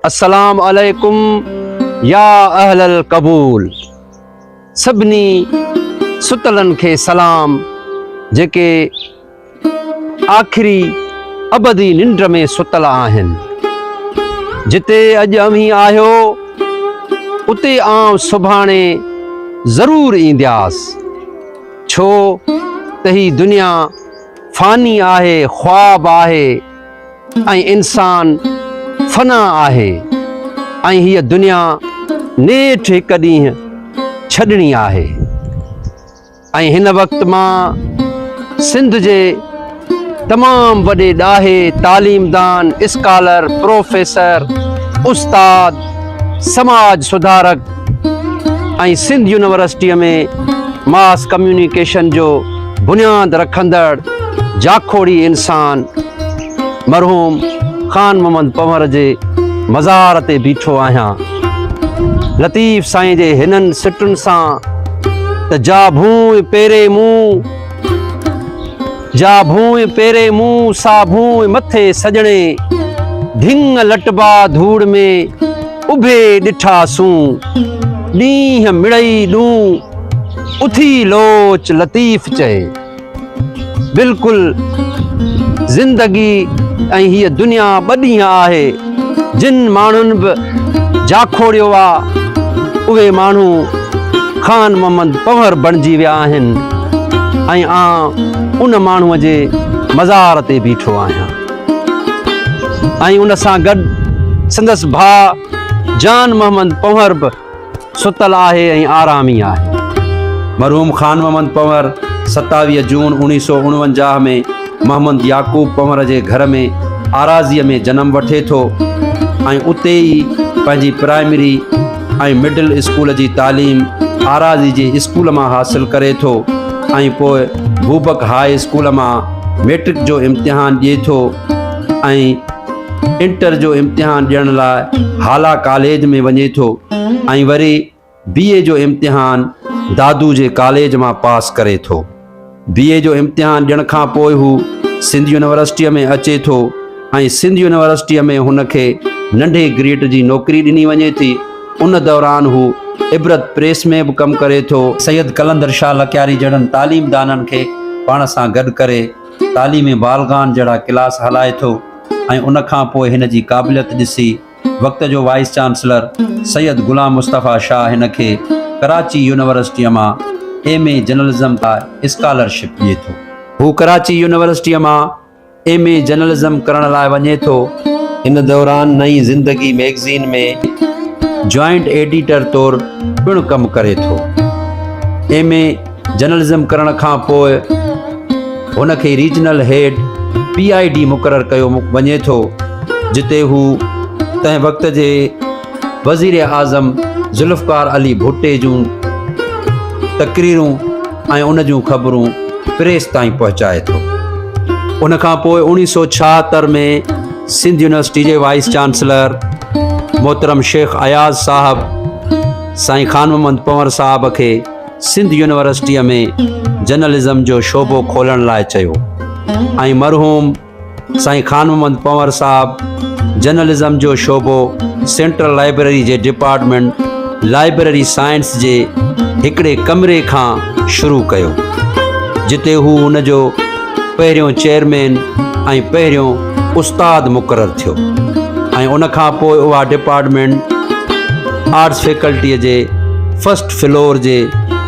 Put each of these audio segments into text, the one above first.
السلام عليڪم يا اهل القبول سڀني ستلن کي سلام جيڪي آخري ابدي ننڊ ۾ ستل آهن. جتي اڄ اوهين آهيو اتي آئون سڀاڻي ضرور ايندياس. ڇو ته هي دنيا فاني آهي، خواب آهي ۽ انسان فنا آهي ۽ هيء دنيا نيٺ هڪ ڏينهن ڇڏڻي آهي. ۽ هن وقت مان سنڌ جي تمام وڏي ڏاهي، تعليمدان، اسڪالر، پروفيسر، استاد، سماج سڌارڪ ۽ سنڌ يونيورسٽيء ۾ ماس ڪميونيڪيشن جو بنياد رکندڙ جاکوڙي انسان مرحوم خان محمد پنهور جي مزار تي بيٺو آهيان. لطيف سائين جي هنن سٽن سان ته جا ڀونء پيري مون، جا ڀونء پيري مون، سا ڀونء مٿي سڄڻي، ڍنگ لٽبا ڌوڙ ۾، اڀي ڏٺا سون، ڏينهن مڙئي ڏون، اٿي لوچ لطيف چئي. بلڪل زندگي ۽ هيء دنيا ٻه ڏينهن آهي. جن ماڻهن به جاکوڙيو آ، اهي ماڻهو خان محمد پنهور بڻجي ويا آهن ۽ آن ان ماڻهوء جي مزار تي بيٺو آهيان ۽ ان سان گڏ سندس ڀاء جان محمد پنهور به ستل آهي ۽ آرامي آهي. مرحوم خان محمد پنهور 27 جون 1949 ۾ محمد يعقوب پنهور جي گهر ۾ آراضيء ۾ جنم وٺي ٿو ۽ اتي ئي پنهنجي پرائمري ۽ مڊل اسڪول جي تعليم آراضي جي اسڪول مان حاصل ڪري ٿو ۽ پوء بوبڪ هاء اسڪول مان ميٽرڪ جو امتحان ڏئي ٿو ۽ انٽر جو امتحان ڏيڻ لاء هالا ڪاليج ۾ وڃي ٿو ۽ وري بي اي جو امتحان دادو جي ڪاليج مان پاس ڪري ٿو. بي اي جو امتحان ڏيڻ کان پوء هو سنڌ يونيورسٽيء ۾ اچي ٿو ۽ سنڌ يونيورسٽيء ۾ هن کي ننڍي گريڊ جي نوڪري ڏني وڃي ٿي. ان دوران هو عبرت پريس ۾ به ڪم ڪري ٿو. سيد قلندر شاهه لڪياري جهڙن تعليمدانن کي پاڻ سان گڏ ڪري تعليم بالغان جهڙا ڪلاس هلائي ٿو ۽ ان کان پوء هن جي قابليت ڏسي وقت جو وائيس چانسلر سيد غلام مصطفيٰ شاهه هن کي ڪراچي يونيورسٽيء مان ايم اي جرنلزم لاء اسڪالرشپ ڏئي ٿو. هو ڪراچي يونيورسٽيء مان ايم اي جرنلزم ڪرڻ لاء وڃي ٿو. ان دوران نئين زندگي مئگزين ۾ جوائنٽ ايڊيٽر طور پڻ ڪم ڪري ٿو. ايم اي جرنلزم ڪرڻ کان پوء هن کي regional head P I D مقرر ڪيو وڃي ٿو، جتي هو تنهن وقت جي وزير اعظم ذوالفقار علي ڀٽي جون تقريرون ۽ ان جون خبرون پريس تائين پهچائي ٿو. ان کان پوء 1976 ۾ سنڌ يونيورسٽي جي وائيس چانسلر محترم شيخ اياز صاحب سائين خان محمد پنهور صاحب کي سنڌ يونيورسٽيء ۾ جرنلزم جو شعبو کولڻ لاء چيو ۽ مرحوم سائين خان محمد پنهور صاحب جرنلزم جو شعبو سينٽرل لائبريري جي ڊپارٽمينٽ لائبريري سائنس جي هڪڙي ڪمري کان شروع ڪيو، جتي هو ان جو پهريون چيئرمين ۽ پهريون استاد مقرر ٿيو ۽ ان کان پوء اها ڊپارٽمينٽ آرٽس فيڪلٽيء جي فرسٽ فلور جي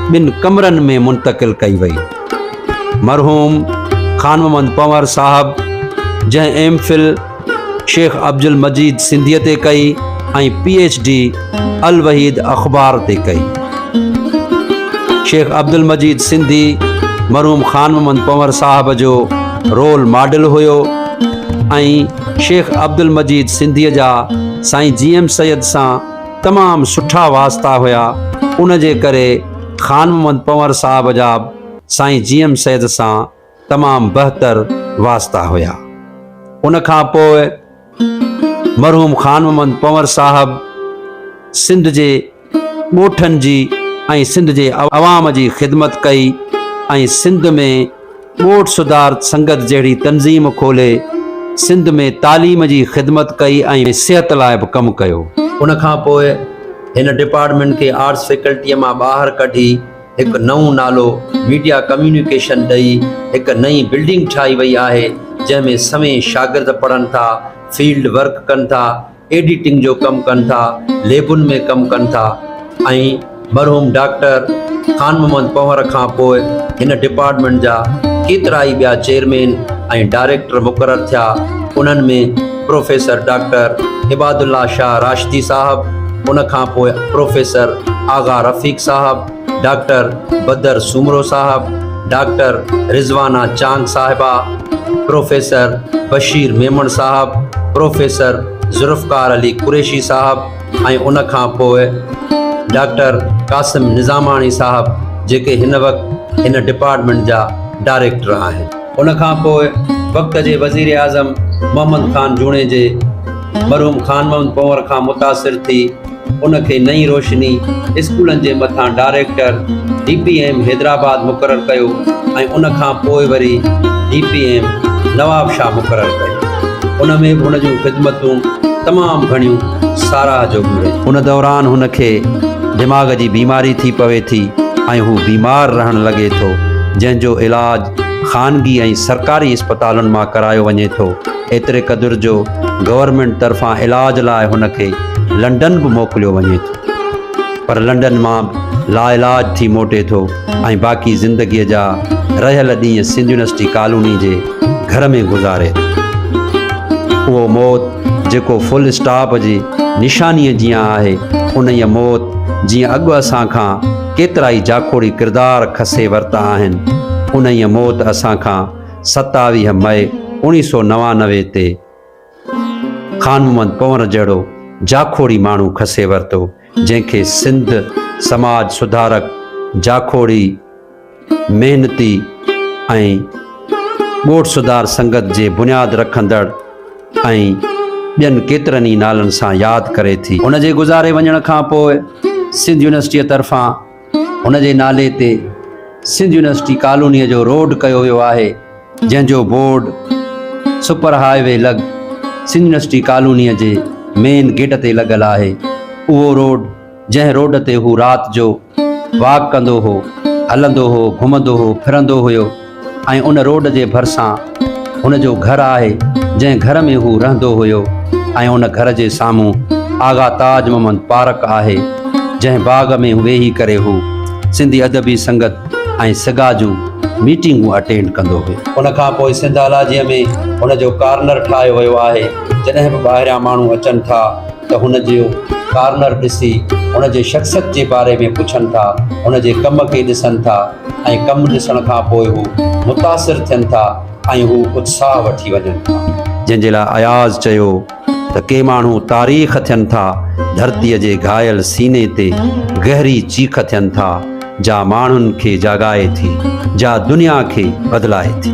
ٻن ڪمرن ۾ منتقل ڪئي وئي. مرحوم خان محمد پنهور صاحب جنهن ايم فل شيخ عبدالمجيد سنڌيء تي ڪئي ۽ پي ايڇ ڊي الوحيد اخبار تي ڪئي. شيخ عبدالمجيد سنڌي مرحوم خان محمد پنهور صاحب جو رول ماڊل هيو ۽ شيخ عبدالمجيد سنڌيء جا سائين جي ايم سيد سان تمام سٺا واسطا هيا، ان جي ڪري خان محمد پنهور صاحب جا به سائين جي ايم سيد سان تمام بهتر واسطا هيا. ان کان پوء مرحوم خان محمد پنهور صاحب سنڌ جي ڳوٺن جي ۽ سنڌ جي عوام جي خدمت ڪئي ۽ سنڌ ۾ ڳوٺ سڌار سنگت جهڙي تنظيم کولي سنڌ ۾ تعليم جي خدمت ڪئي ۽ صحت لاء به ڪم ڪيو. ان کان پوء هن ڊپارٽمينٽ کي آرٽس فيڪلٽيء مان ٻاهر ڪڍي هڪ نئون نالو ميڊيا ڪميونيڪيشن ڏئي هڪ نئين بلڊنگ ٺاهي وئي آهي، جنهن ۾ سوين شاگرد پڙهن ٿا، فيلڊ ورڪ ڪن ٿا، ايڊيٽنگ جو ڪم ڪن ٿا، ليبن ۾ ڪم ڪن ٿا ۽ مرحوم ڊاڪٽر خان محمد پنهور کان پوء هن ڊپارٽمينٽ جا ڪيترائي ٻيا چيئرمين ۽ ڊائريڪٽر مقرر ٿيا، انهن ۾ پروفيسر ڊاڪٽر عبادالله شاهه راشدي صاحب، ان کان پوء پروفيسر آغا رفيق صاحب، ڊاڪٽر بدر سومرو صاحب، ڊاڪٽر رضوانه چانگ صاحبه، پروفيسر بشير ميمڻ صاحب، پروفيسر ذوالفقار علي قريشي صاحب ۽ ان کان پوء ڊاڪٽر قاسم نظاماڻي صاحب جيڪي هن وقت هن ڊپارٽمينٽ جا ڊائريڪٽر آهن. ان کان پوء وقت جي وزيراعظم محمد خان جوڻيجي مرحوم خان محمد پنهور کان متاثر ٿي ان کي نئين روشني اسڪولن جي مٿان director D P M Hyderabad مقرر ڪيو ۽ ان کان پوء وري ڊي پي ايم نوابشاهه مقرر ڪيو. ان ۾ به هن جون خدمتون تمام گهڻيون ساراهه جوڳيون رهيون. ان دوران هن کي دماغ جي بيماري ٿي پوي ٿي ۽ هو بيمار رهڻ لڳي ٿو، جنهن جو علاج خانگي ۽ سرڪاري اسپتالن مان ڪرايو وڃي ٿو. ايتري قدر جو گورنمينٽ طرفان علاج لاء هن کي لنڊن به موڪليو وڃي ٿو پر لنڊن مان به لاعلاج ٿي موٽي ٿو ۽ باقي زندگيء جا رهيل ڏينهن سنڌ يونيورسٽي ڪالوني جي گهر ۾ گذاري ٿو. اهو موت جيڪو فل اسٽاپ جي نشانيء جيان آهي، انهيء موت جيئن اڳ اسان کان ڪيترائي جاکوڙي ڪردار کسي ورتا آهن، انهيء موت اسان کان 27 مئي اوڻيهه سو 99 تي خان محمد پنهور جهڙو جاکوڙي ماڻهو کسي ورتو، جنهن کي سنڌ سماج سڌارڪ، جاکوڙي، محنتي ۽ ڳوٺ سڌار سنگت جي بنياد رکندڙ ۽ ٻين ڪيترن ئي نالن سان ياد ڪري ٿي. هن جي گذاري وڃڻ کان پوء سنڌ يونيورسٽيء طرفان هن جي نالي تي سنڌ يونيورسٽي ڪالونيء جو روڊ ڪيو ويو آهي، جنهن جو بورڊ سپر هاء وي لڳ سنڌ يونيورسٽي ڪالونيء جي مين گيٽ تي لڳل آهي. اهو روڊ جنهن روڊ تي هو رات جو واڪ ڪندو هو، هلندو هو، گهمندو هو، ڦرندو هيو ۽ ان روڊ جي ڀرسان هن جو گهر آهي، جنهن گهر ۾ هو رهندو هيو ۽ ان گهر جي سامهون آغا تاج محمد پارڪ آهي، جنهن باغ ۾ ويهي ڪري هو سنڌي ادبي سنگت ۽ سگا جون ميٽنگون اٽينڊ ڪندو هيو. ان کان پوء سنڌالاجيء ۾ هن جو ڪارنر ٺاهيو ويو آهي، جڏهن به ٻاهريان ماڻهو اچن ٿا ته هن جو ڪارنر ڏسي هن جي شخصيت جي باري ۾ پڇن ٿا، هن جي ڪم کي ڏسن ٿا ۽ ڪم ڏسڻ کان پوء هو متاثر ٿين ٿا ۽ هو اتساهه وٺي وڃن ٿا. جنهن جي لاء اياز چيو ته ڪي ماڻهو تاريخ ٿين ٿا، ڌرتيء جي گهايل سيني تي گهري چيخ ٿين ٿا، جا ماڻهن کي جاڳائي ٿي، جا دنيا کي بدلائي ٿي.